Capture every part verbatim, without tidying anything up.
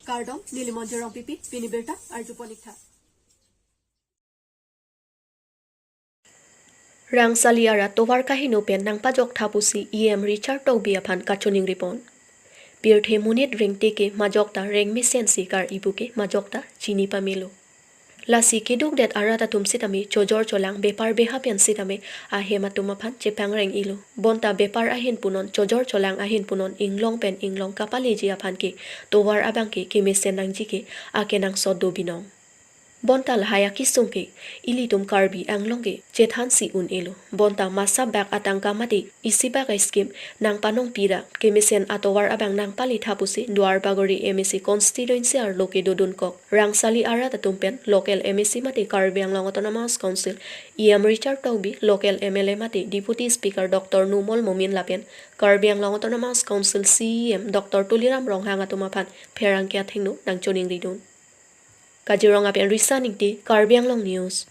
Kardom, neli Monjir Rongpipi, pini birta arjupon-iktha. Rangsali arat tovar kaheno pen nangpajoktha pusi E M Richard Tokbi aphan kachoningripon. Pirthe monit rengte ke majok ta rengmesen si kar-ibu ke majok ta chini pamelo. Lasi kedukdet arat atum sitame chojor cholang bepar beha pen sitame ahem atum aphan chepangreng-ilo. Bonta bepar ahin punon chojor cholang ahin punon inglong pen inglong kapaleji aphan ke tovar abang ke kemesen nangji ke akenangsot do binong. Bonta lahai akesung ke ilitum Karbi Anglong ke chethansi un-elo. Bonta masap bak atangka mate isi bak a-scheme nangpanongpi ra kemesen atovar abang nangpaletha pusi Duar Bagori M A C constituency arlo kedodunkok Rangsali arat atum pen local M A C mate Karbi Anglong Autonomous Council E M Richard Tokbi, local M L A mate Deputy Speaker Doctor Numal Momin lapen Karbi Anglong Autonomous Council C E M Doctor Tuliram Ronghang atum aphan pherangke athengno nangchoningridun. Kajirong apen Risa Ningti, Karbi Anglong News.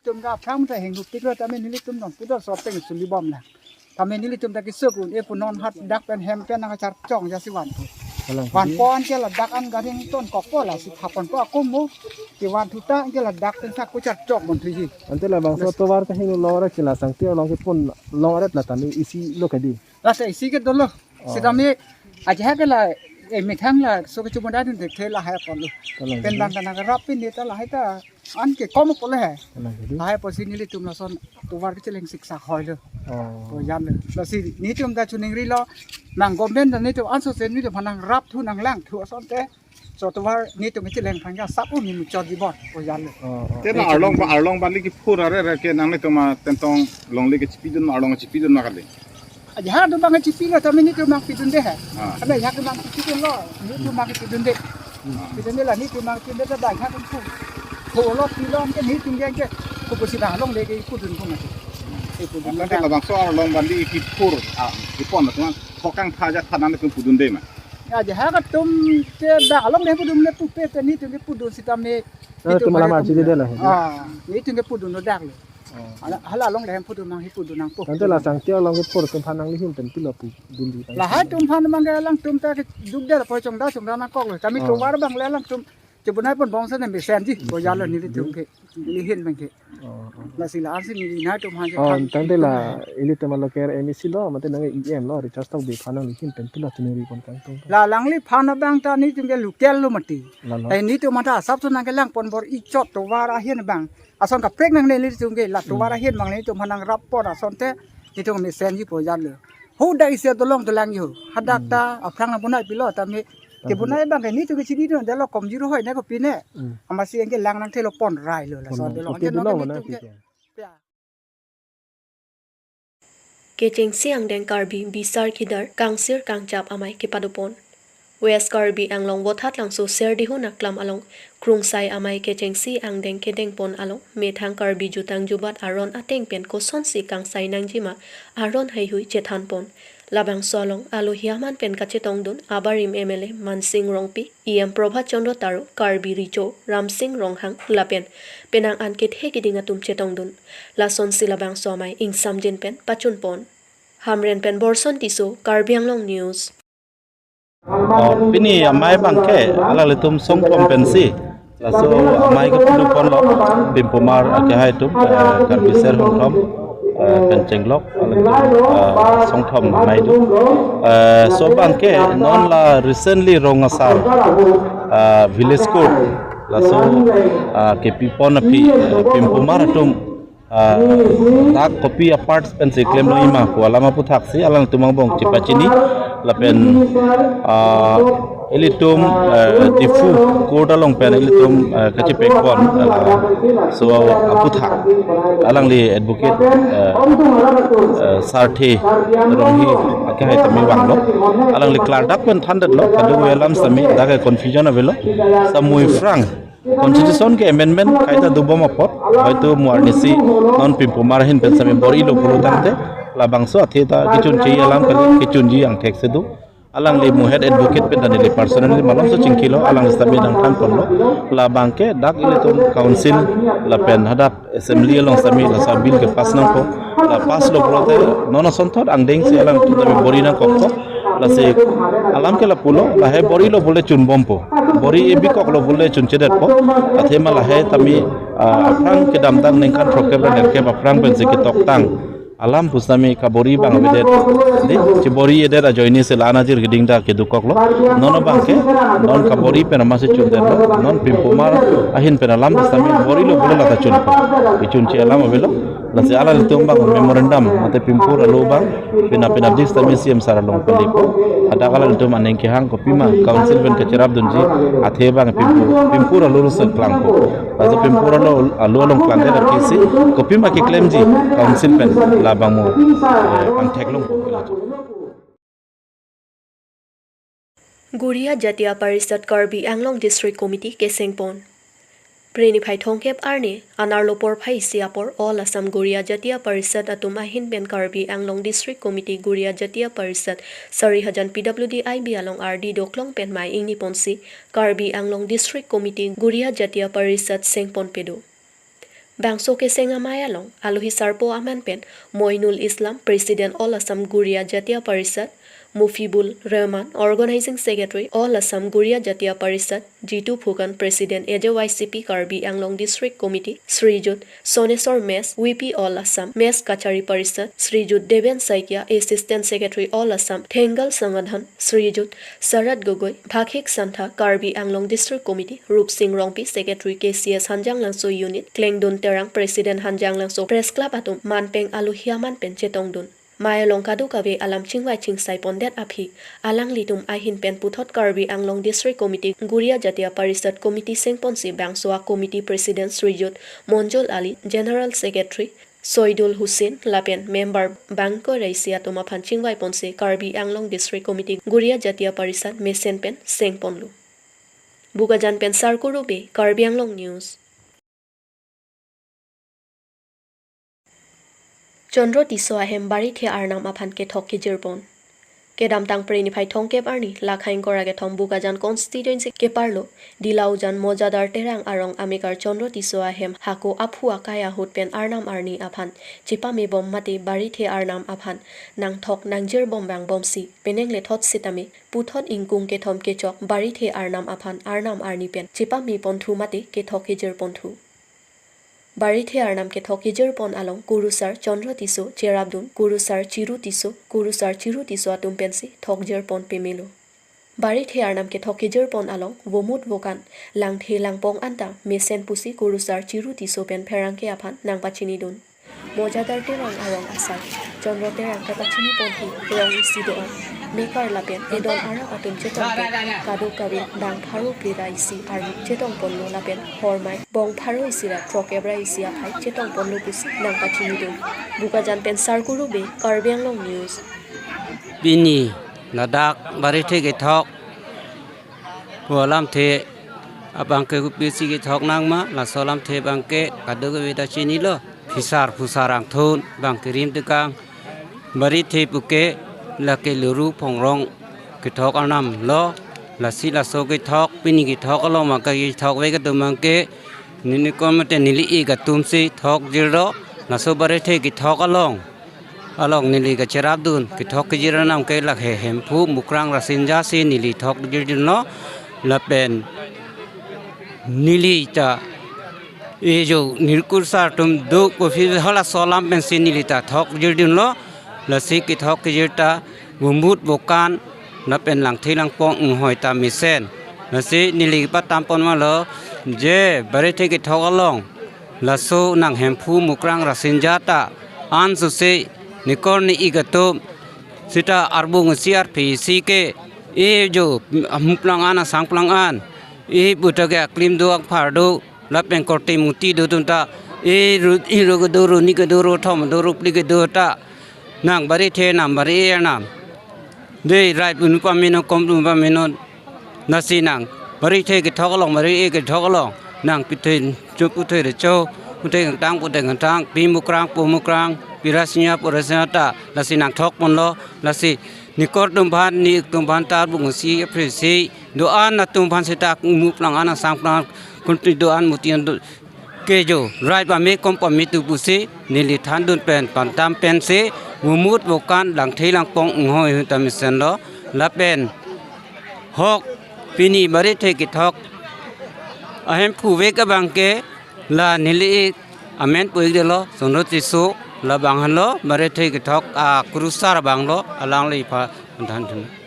Tum ka aphrang ta hingno pik lo tame nelitum non pudor soteng suli bom na. Tame nelitum ta kesung un-e pu non hat dak pen hem pen nangcharchong jasi vanthu. Kalang Van kali. Pon ke ladak an garing tonkokpo lasi thapon ko akum mo. Kevanthu ta ke ladak pen thak ko charchok mon thuji. Ante labangso tovar kaheno long aret ke la Sangti along kepon long aret la tame isi lo kadi. Lasi isi ke dolo. Oh. Sitame aja ke la, eh, methang laso kechumunda dun thekthe lahai apotlo. Kalang Pen kali. Bang ta nang rap pin ta lahai ta an ke kom apotlo he. Kalang kali. Lahai apotsi nelitum lason tovar kecheleng siksak hoilo. Oh. Ko jan lo. Lasi nelitum ta choningrilo. Nang government ta nelitum anso se nelitum aphan nangrapthu nanglangthu asonte. So tovar nelitum kecheleng aphan ke sap un ni muchot di bor. Ko jan lo. Oh, oh. Te na arlong ba, arlong bali kephur are ra ke nanglitum atentong longle kechipidun, arlong chipidun ma kali. Aja ha do bang chipilo tame nelitum nangpidunde he. Ah. Tame ya ke nangpidunlo, nelitum nangpidunde. Pidunde la nelitum nangpidunde ta bai ha tum pu. Ko lo pilon ke nelitum ke ke. Ko pusi bang longle ke pudun ko mati. Eh, pudun Ante bang. Labangso arlong bali kephur, ah, kepon na tuan thokang tha ja tha nangtum pudunde ma. Aja ha ka tum ke bang longle pudun le pupe te nelitum ke pudun sitame. Nelitum tum malam nelitum aji ke de la he. Ah, nelitum ke pudun lo dak lo. Oh. Hala, hala longle hem pudun nanghi pudun nangpo. Ante la Sangti along kephur atum aphan nanglihin pen pilo pudun di. Lahai atum aphan mang ke alangtum ta kedukdet apot chongda chongda nangkoklo. Tame Oh. tovar bang le alangtum chebunai pon bongsa ne mesenji. Ko jan lo nelitum ke. Nelihin bang ke. Oh, oh. Lasi la ansi neli nangtum aphan Oh, chephan tangte la ilitum aloker M A C lo, mate nang E M lo, Richard Tokbi aphan nanglihin pen pilo chiningri pon kangtung. La langliphan abang ta nelitum ke local lo mati. Lalo. Eh, nelitum mata asap tu nangkelang pon bor ichot tovar ahin bang. Ason kaprek nangne nelitum ke la tovar Hmm. ahin bang nelitum aphan nangrap pon asonte nelitum mesenji po jan lo. Ho da isi dolong dolang yo. Hadak Hmm. ta aphrang nang punai pilo tame. Tame. Kebunai bang ke nelitum ke chini dun delo komjuro hoi ne ko pine. Hmm. Amatsi anke lang nangthelo pon rai lo la Pon so rai. delo Oke, anke delo nonke mana nelitum ke. pike? Ya. Kechengsi angdeng Karbi bisar khidar kangsir kangchap amei kepadopon. West Karbi Anglong Vothatlangso Serdihun aklam along Krungsai amei kechengsi angdeng kedengpon along methang Karbi jutang jubat aron ateng pen kosonsi kangsai nangjima aron heihui chethanpon. Labangso along alohi aman pen kachetongdun abarim M L A Mansing Rongpi, E M Prabhat Chandra Taro, Karbi Recho Ramsing Ronghang lapen penang an kethe keding atum chetongdun. Lasonsi labangso amei ingsamjin pen pachunpon. Hamren pen Borson Tisso, Karbi Anglong News. Oh, pini amei abangke alanglitum songthom pensi laso amei kepadoponlo, pimpomar akehai atum, eh, Karbi Ser Hongthom, eh, pen chenglok alanglitum, eh, songthom amei do. Eh, so abangke non la recently Rong Asar, eh, village court laso, eh, kepipon aphi, eh, pimpomar atum ah, dak kopi aparts pensi klemlo ima pu alam aphuthaksi alangtum angbong chepachini lapen, ah, ilitum, eh, Diphu court along pen ilitum, eh, kachepekpon, eh, so aphuthak alangli advocate, eh, eh, Sarthe Ronghi akehai tame vanglo, alangli klardak pen thandetlo, kadokave alam sitame dak confusion avelo, samui phrang Constitution ke amendment kaita dobom apot, hoito mo arnisi non pimpomar ahin pen sitame bor-ilo pulo tangte, labangso athe ta kechunji alam kali, kechunji angthek si do. Alangli mo head advocate pen ta neli personally malomso chingkilo, alang sitame nangthanponlo. Labangke dak ilitum council lapen hadak assembly along sitame laso bill kepass nangpo. La passlo pulote non asonthot angdengsi alangtum sitame bor-i nangkokpo. Lasi alam ke lapulo, lahai bori lo bole chunbompo. Bori ebi kok lo bole chunchedetpo. Athema lahai tame, ah, aphrang kedamtang ningkan throkkep ra nerkep aphrang pensi ketoktang alam pusitame kabori bang avedet. Di, chibori-edet ajoine si la-an ajir keding ta kedukoklo. Non abangke, non kabori pen amatsi chundetlo. Non pimpumar ahin pen alam pusitame bori lo bole lata chunpo. Ichunche alam avelo. Lasi alanglitum bang memorandum mate pimpur alo bang pina pina dis tame C M sir along palipo. Hadak alanglitum aning kehang kopima council pen kacherapdunji athe bang pimpur, pimpur alo lo seklangpo. Lasi pimpur alo, alo along klangdet aphi si kopima keklemji council pen labang mo, eh, pangtheklongpo. Guriya Jatiya Parishad Karbi Anglong District Committee kesengpon. Phre niphai thomkep arni, anerlo porphai isi apor All Assam Guriya Jatiya Parishad atum ahin pen Karbi Anglong District Committee Guriya Jatiya Parishad Sarihajan P W D I B along ardi doklong pen mei ingniponsi Karbi Anglong District Committee Guriya Jatiya Parishad sengponpedo. Bangso keseng amei along alohi sarpo amen pen Moinul Islam, President All Assam Guriya Jatiya Parishad, Mufibul Rahman, Organizing Secretary All Assam Guriya Jatiya Parishad, Jitu Phukan, President A J Y C P Karbi Anglong District Committee, Srijut Sonesor Mes, V P All Assam Mes Kachari Parishad, Srijut Deben Saikia, Assistant Secretary All Assam Thengal Sangathan, Srijut Sarat Gogoi, Bhakhek Santha, Karbi Anglong District Committee, Rupsing Rongpi, Secretary K C S Hanjanglangso Unit, Klengdun Terang, President Hanjanglangso Press Club atum manpeng alohi amen pen chetongdun. Mei along kadokave alam chingvai chingsaipondet aphi, alanglitum ahin pen puthot Karbi Anglong District Committee Guriya Jatiya Parishad Committee sengponsi bangso a-committee President Srijut Monjol Ali, General Secretary Soidul Hussain lapen member bangkoi ra isi atum aphan chingvaiponsi Karbi Anglong District Committee Guriya Jatiya Parishad mesen pen sengponlo. Bokajan pen Sarkuru Bey, Karbi Anglong News. Chandra Tisso ahem Barithe Arnam aphan kethok kejirpon. Kedamtang Phre niphai thomkep arni, lake ingkoi ra kethom Bokajan constituency keparlo Dilaujan Mojadar Terang arong amekar Chandra Tisso ahem hako aphu akai ahut pen arnam arni aphan chepamebom mate Barithe Arnam aphan nangthok nangjir bom vangbomsi penang lethot sitame puthot ingkung kethom kechok Barithe Arnam aphan arnam arni pen chepameponthu mate kethok kejirponthu. Barithe Arnam kethok kejirpon along Kurusar Chandra Tisso cherapdun, Kurusar Chiru Tisso, Kurusar Chiru Tisso atum pensi thokjirpon pemelo. Barithe Arnam kethok kejirpon along vomut vokan, langthe langpong anta mesen pusi Kurusar Chiru Tisso pen pherangke aphan nangpachinidun. Mojadar Terang arong asar Chandra Terang kepachiniponji rong isi do-an. Mekar lapen edon arak atum chetongpon kadokave bang pharo phli ra isi arni chetongponlo lapen hormei bong pharo isi ra throkkep ra isi aphai chetongponlo pusi nangpachinidun. Bokajan pen Sarkuru Bey, Karbi Anglong News. Pini ladak Barithe kethok pu alamthe abangke kopisi kethok nangma, laso alamthe abangke kadokave ta chinilo. Phisar phusar angthun bang kerim tekang. Barithe puke lake luru phongrong kethok arnam lo. Lasi laso kethok, pini kethok along maka kethok vek atum abangke nini kom mate neli ik atumsi thokjirlo. Laso Barithe kethok along along neli kacherapdun kethok kejir arnam ke lake Hemphu Mukrang Rasinja si neli thokjirdunlo. Lapen neli ta ejo nirkur sar atum do kopi halaso alam pensi neli ta thokjirdunlo. Lasi kethok kejir ta vomut vokan lapen langthe langpong inghoi ta mesen. Lasi neli patamponmalo je Barithe kethok along laso nang Hemphu Mukrang Rasinja ta an suse nikor ni ik atum sita arbung isi arphi isi ke ejo amuplang an asangplang an, e puta ke aklim do akphar do lapen korte muti do atum ta, e ru, e ru kedo, ru ni kedo, ru thom do, ru phli kedo ta nang Barithe nam, Barithe nam. Dei rai punu pameno, kom punu pameno. Lasi nang Barithe kethok along, Barithe kethok along nang pithoi cho, puthoi recho, puthoi kangtang, puthoi kangtang, pi Mukrang, po Mukrang, pi Rasinja, po Rasinja ta lasi nangthokponlo. Lasi nikor atum aphan, ni ik atum aphan ta arbung isi arphi isi do-an atum aphan sita muplang an asangplang an, kunti do-an muti an do, kejo rai pame kom pame tu pusi neli thandun pen pantam pensi vomut vokan langthe langpong inghoi ta mesenlo. lapen hok pini Barithe Kethok ahemphu vek abang ke la neli amen pu-ikdetlo, Sonro Tisso, labang henlo Barithe Kethok akurusar abang lo, alangli aphan than than.